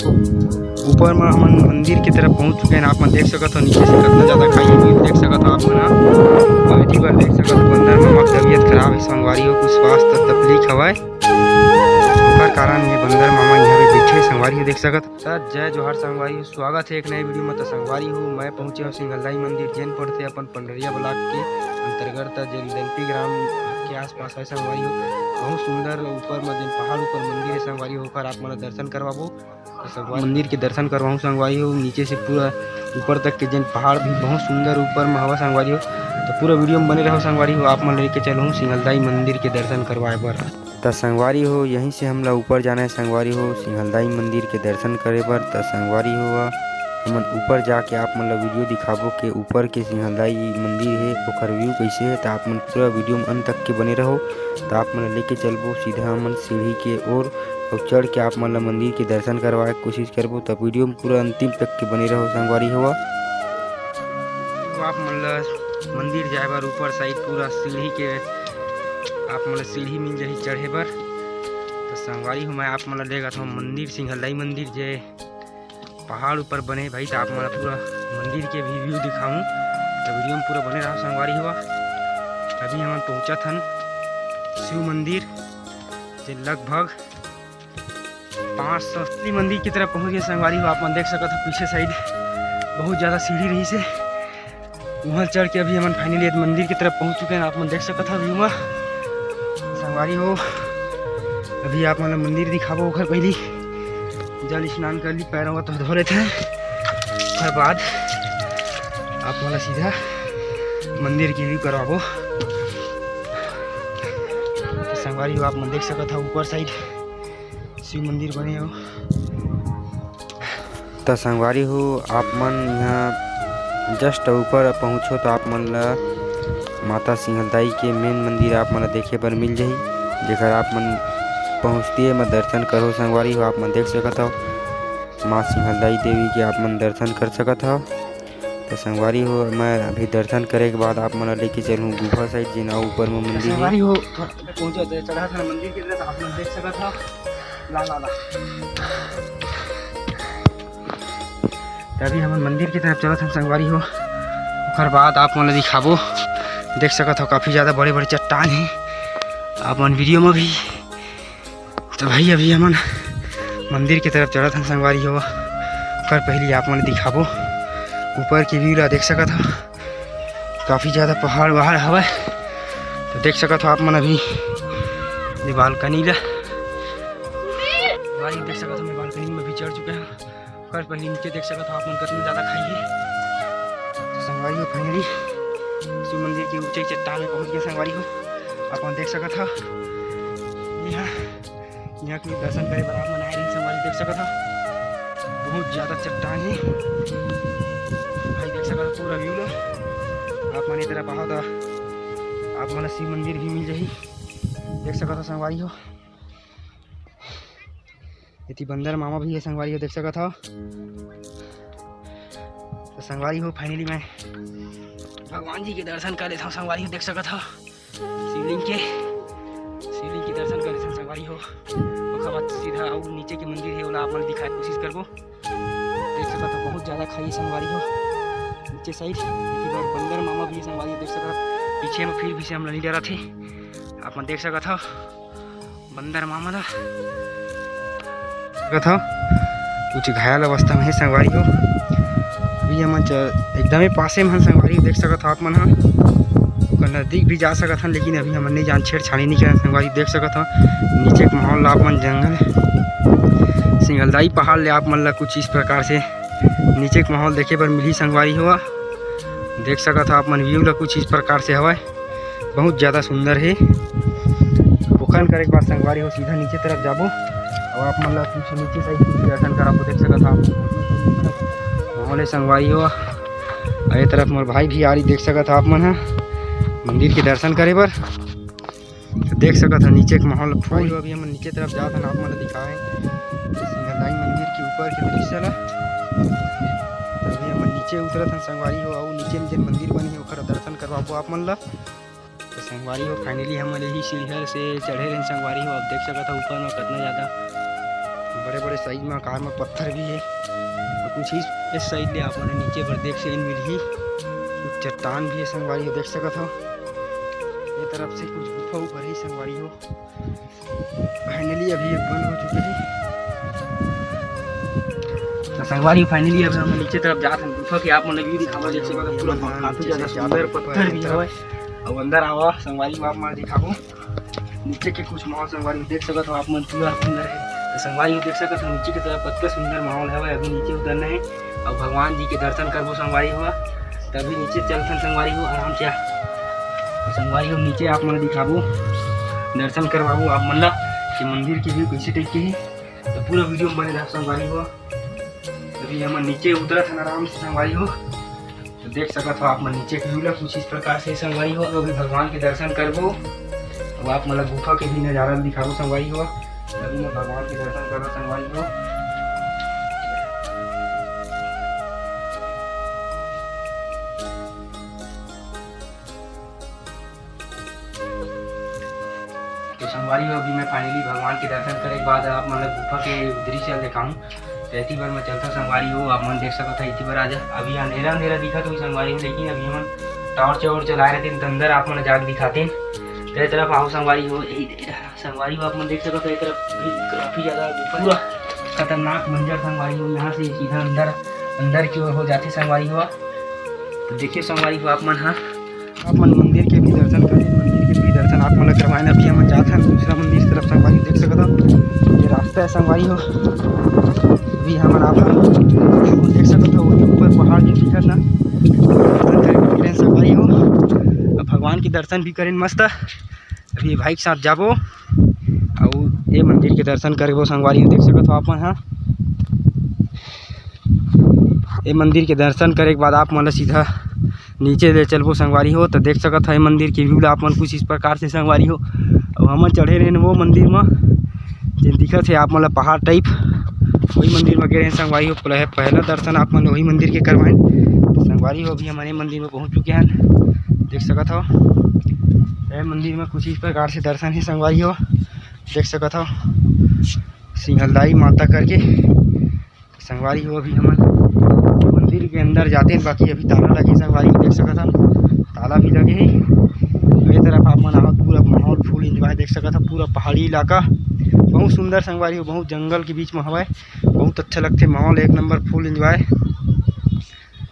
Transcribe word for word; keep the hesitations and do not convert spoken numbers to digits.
ऊपर में हमन मंदिर की तरफ पहुंच चुके हैं। आप मन देख सकत हो नीचे से कितना ज्यादा खाई है, देख सकत हो आप मन ह। अउ एती बर देख सकत हो बंदर मामा के तबीयत खराब है संगवारी हो, कुछ स्वास्थ्य तकलीफ हवय, ओकर कारण ये बंदर मामा यहाँ पे बैठे संगवारी हो, देख सकत। त जय जोहार संगवारी हो, स्वागत है एक नए वीडियो में। त संगवारी हो, मैं पहुंचे हूँ सिंगलदाई मंदिर, जेन पड़थे अपन पंडरिया ब्लॉक के अंतर्गत, त जेन दलपी ग्राम के आसपास है संगवारी हो। बहुत सुंदर ऊपर में जेन पहाड़ ऊपर मंदिर है संगवारी हो, ओकर आप मन ला दर्शन करवाबो। त संगवारी मंदिर के दर्शन करवाहूँ संगवारी हो, नीचे से पूरा ऊपर तक के जेन पहाड़ भी बहुत सुंदर ऊपर में हवा संगवारी हो। तो पूरा वीडियो में बने रहो संगवारी हो, आप मन लेके चलूँ सिंगलदाई मंदिर के दर्शन करवाए बर। त संगवारी हो, यहीं से हमला ऊपर जाना है संगवारी हो, सिंगलदाई मंदिर के दर्शन करे बर। त संगवारी हो, हमन ऊपर जाके आप मन ला वीडियो दिखाबो के ऊपर के सिंगलदाई मंदिर है, ओकर व्यू कैसे है। त आप मन पूरा वीडियो में अंत तक के बने रहो, त आप मन ला लेके चलबो सीधा हमन सीढ़ी के ओर अउ चढ़ के आप मन ला मंदिर के दर्शन करवाए के कोशिश करबो। त वीडियो में पूरा अंतिम तक के बने रहो संगवारी हो। तो आप मन ला मंदिर जाए बर ऊपर साइड पूरा सीढ़ी के, आप मन ला सीढ़ी मिल जाही चढ़े बर। तो संगवारी हो, मैं आप मन ला लेगत हूँ मंदिर, सिंगलदाई मंदिर जे पहाड़ ऊपर बने भाई, तो आप मन ला पूरा मंदिर के भी व्यू दिखाऊँ। तो वीडियो में पूरा बने रहो संगवारी हो। अभी हमन पहुँचत हन शिव मंदिर, जे लगभग पाँच सौ, असली मंदिर की तरफ पहुंच गए संगवारी हो। आप मन देख सकत हो पीछे साइड बहुत ज्यादा सीढ़ी रही से, वहां चढ़ के अभी हमन finally मंदिर की तरफ पहुंच चुके हैं। आप मन देख सकत हो व्यू में संगवारी हो। अभी आप मन ला मंदिर दिखाबो, ओखर पहली जल स्नान कर ली, पैर वैर तो धो लेते हैं, ओखर बाद आप मन ला सीधा मंदिर की व्यू करवाबो। तो संगवारी हो, आप मन देख सकत हो ऊपर साइड शिव मंदिर बने हो। त संगवारी हो, आप मन यहाँ just ऊपर पहुँचो तो आप मन ला माता सिंहलदाई के मेन मंदिर आप मन ला देखे बर मिल जाही, जेकर आप मन पहुँचते म दर्शन करो। संगवारी हो, आप मन देख सकत हो माँ सिंहलदाई देवी के आप मन दर्शन कर सकत हो। तो संगवारी हो, मैं अभी दर्शन करे के बाद आप मन ला लेके चलूँ गुफा साइड, जेन अउ ऊपर में मंदिर है। संगवारी हो, थोड़ा पहुँचो तो चढ़ा था मंदिर की तरफ, आप मन देख सकत हो। ला, ला, ला। त अभी हमन मंदिर की तरफ चलत हन संगवारी हो, ओकर बाद आप मन ला दिखाबो। देख सकत हो काफी ज्यादा बड़े-बड़े चट्टान हे, आप मन वीडियो में भी। तो भाई अभी हमन मंदिर की तरफ चलत हन संगवारी हो, ओकर पहली आप मन ला दिखाबो ऊपर की व्यू ला। देख सकत हो काफी ज्यादा पहाड़ वहाड़ हवय। तो देख सकत हो आप मन अभी ये बालकनी ला, भाई देख सकत हो मैं बालकनी में भी चढ़ चुके हैं। ओकर पहले नीचे देख सकत हो आप मन कितना ज्यादा खाई है। तो संगवारी हो finally शिव मंदिर के ऊंचे चट्टान में पहुंच गए संगवारी हो। आप मन देख सकत हो यहाँ, यहाँ के दर्शन करे बर आप मन आए रहे संगवारी देख सकत हो बहुत ज्यादा चट्टान है। भाई देख सकत हो पूरा व्यू ला। आप मन ए तरफ आओ तो आप मन ला शिव मंदिर भी मिल जाही। देख सकत हो संगवारी हो, एती बंदर मामा भी है संगवारी हो, देख सकत हो। तो संगवारी हो finally मैं भगवान जी के दर्शन कर लेता हूँ संगवारी हो, देख सकत हो शिवलिंग के, शिवलिंग के दर्शन कर लेता हूँ संगवारी हो। ओकर बाद सीधा अउ नीचे के मंदिर है, ओला आप मन दिखाए के कोशिश करबो। देख सकत हो बहुत ज्यादा खाई संगवारी हो नीचे साइड, बंदर मामा भी संगवारी हो, देख सकत हो। पीछे में फिर भी से हमला नहीं डरा थे, आप मन देख सकत हो। बंदर मामा ला। देखत हो, कुछ घायल अवस्था में हे संगवारी हो। अभी हमन च-, एकदमे पासे में हन संगवारी हो, देख सकत हो आप मन ह। ओकर नजदीक भी जा सकत हन, लेकिन अभी हमन नहीं जान, छेड़छाड़ी नहीं करन संगवारी, देख सकत हो। नीचे के माहौल ला आप मन जंगल सिंगलदाई पहाड़ ले आप मन ला कुछ इस प्रकार से नीचे के माहौल देखे बर मिलही संगवारी हो। देख सकत हो आप मन व्यू ला कुछ इस प्रकार से हवय। बहुत ज्यादा सुंदर हे। ओखन करे के बाद संगवारी हो सीधा नीचे तरफ जाबो अउ आप मन ला कुछ नीचे साइड कुछ दर्शन कराबो। देख सकत हो आप माहौल हे संगवारी हो। अउ ए तरफ मोर भाई भी आ रही, देख सकत हो आप मन ह मंदिर के दर्शन करे बर। तो देख सकत हो नीचे के माहौल फुल। अभी हमन नीचे तरफ जात हन, आप मन ला दिखाए सिंगरदाई मंदिर के ऊपर के दृश्य ला। अभी हमन नीचे उतरत हन संगवारी हो, अउ नीचे में जेन मंदिर बने हे ओकर दर्शन करवाबो आप मन ला। तो संगवारी हो, finally हमन यही सीढ़िया से चढ़े रहेन संगवारी हो। अब देख सकत हो ऊपर में कितना ज्यादा बड़े-बड़े साइज में आकार में पत्थर भी हे। अउ कुछ इस, इस साइड ले आप मन नीचे बर देख से मिलही, कुछ चट्टान भी हे संगवारी हो, देख सकत हो। ये तरफ से कुछ गुफा उफा रही संगवारी हो। Finally अभी ये बंद हो चुके हे। तो संगवारी हो, finally अभी हम नीचे तरफ जात हन गुफा के, आप मन ला view दिखाबो, देख सकत हो पूरा काफी ज्यादा सुंदर पत्थर भी हवय। अउ अंदर आवा संगवारी हो, आप मन ला दिखाबो। नीचे के कुछ माहौल संगवारी हो देख सकत हो आप मन, पूरा सुंदर हे। तो संगवारी हो देख सकत हो नीचे के तरफ कतका सुंदर माहौल हवय। अभी नीचे उतरना हे अउ भगवान जी के दर्शन करबो संगवारी हो। तभी नीचे चलथन संगवारी हो आराम से। तो संगवारी हो नीचे आप मन ला दिखाबो, दर्शन करवाबो आप मन ला कि मंदिर के view कैसे type के हे। तो पूरा video में बने रहो संगवारी हो। अभी हमन नीचे उतरत हन आराम से संगवारी हो। तो देख सकत हो आप मन नीचे के view ला कुछ इस प्रकार से संगवारी हो। अभी भगवान के दर्शन करबो, अब आप मन ला गुफा के भी नजारा दिखाबो संगवारी हो। अभी मैं भगवान के दर्शन करबो संगवारी हो। तो संगवारी हो, अभी मैं finally भगवान के दर्शन करे के बाद आप मन ला गुफा के दृश्य देखाऊं। तो एती बर मैं चलता संगवारी हो, आप मन देख सकत हो एती बर आजा। अभी अंधेरा अंधेरा दिखत होही संगवारी हो, लेकिन अभी हमन torch और चलाए रहते तो अंदर आप मन ला जाके दिखाते। तो ए तरफ आओ संगवारी हो, यही दे रहा संगवारी हो, आप मन देख सकत हो ए तरफ भी काफी ज्यादा गुफा, पूरा खतरनाक मंजर संगवारी हो। यहाँ से सीधा अंदर, अंदर की ओर हो जाते संगवारी हो। तो देखिए संगवारी हो आप मन हा, अपन मंदिर के भी दर्शन करें, मंदिर के भी दर्शन आप मन ला करवाएन। अभी हमन जात हन दूसरा मंदिर तरफ संगवारी देख सकत हो, ये रास्ता हे संगवारी हो। अभी हमन आप देख सकत हो वही ऊपर पहाड़ जो दिखत ना, दर्शन करे के मिलेन संगवारी हो। अब भगवान के दर्शन भी करेन मस्त। अभी भाई के साथ जाबो अउ ये मंदिर के दर्शन करबो संगवारी हो, देख सकत हो आप मन हा। ये मंदिर के दर्शन करे के बाद आप मन ला सीधा नीचे ले चलबो संगवारी हो। तो देख सकत हो ये मंदिर के view ला आप मन कुछ इस प्रकार से संगवारी हो। अउ हमन चढ़े रहेन वो मंदिर म, जेन दिखत हे आप मन ला पहाड़ type, वही मंदिर म गे रहेन संगवारी हो। पहले, पहला दर्शन आप मन वही मंदिर के करवाएन। तो संगवारी हो, अभी हमन ये मंदिर म पहुंच चुके हन, देख सकत हो। ये मंदिर म कुछ इस प्रकार से दर्शन हे संगवारी हो, देख सकत हो सिंहलदाई माता करके। संगवारी हो, अभी हमन मंदिर के अंदर जाते हैं, बाकी अभी ताला लगे संगवारी हो, देख सकत हो ताला भी लगे हे। ये तरफ आप मन आवत, पूरा माहौल full enjoy देख सकत हो, पूरा पहाड़ी इलाका बहुत सुंदर संगवारी हो, बहुत जंगल के बीच में हवय, बहुत अच्छा लगथे माहौल, एक नंबर full enjoy।